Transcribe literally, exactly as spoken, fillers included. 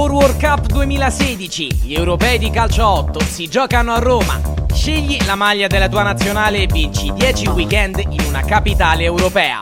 World Cup duemilasedici, gli europei di calcio a otto si giocano a Roma. Scegli la maglia della tua nazionale e vinci dieci weekend in una capitale europea.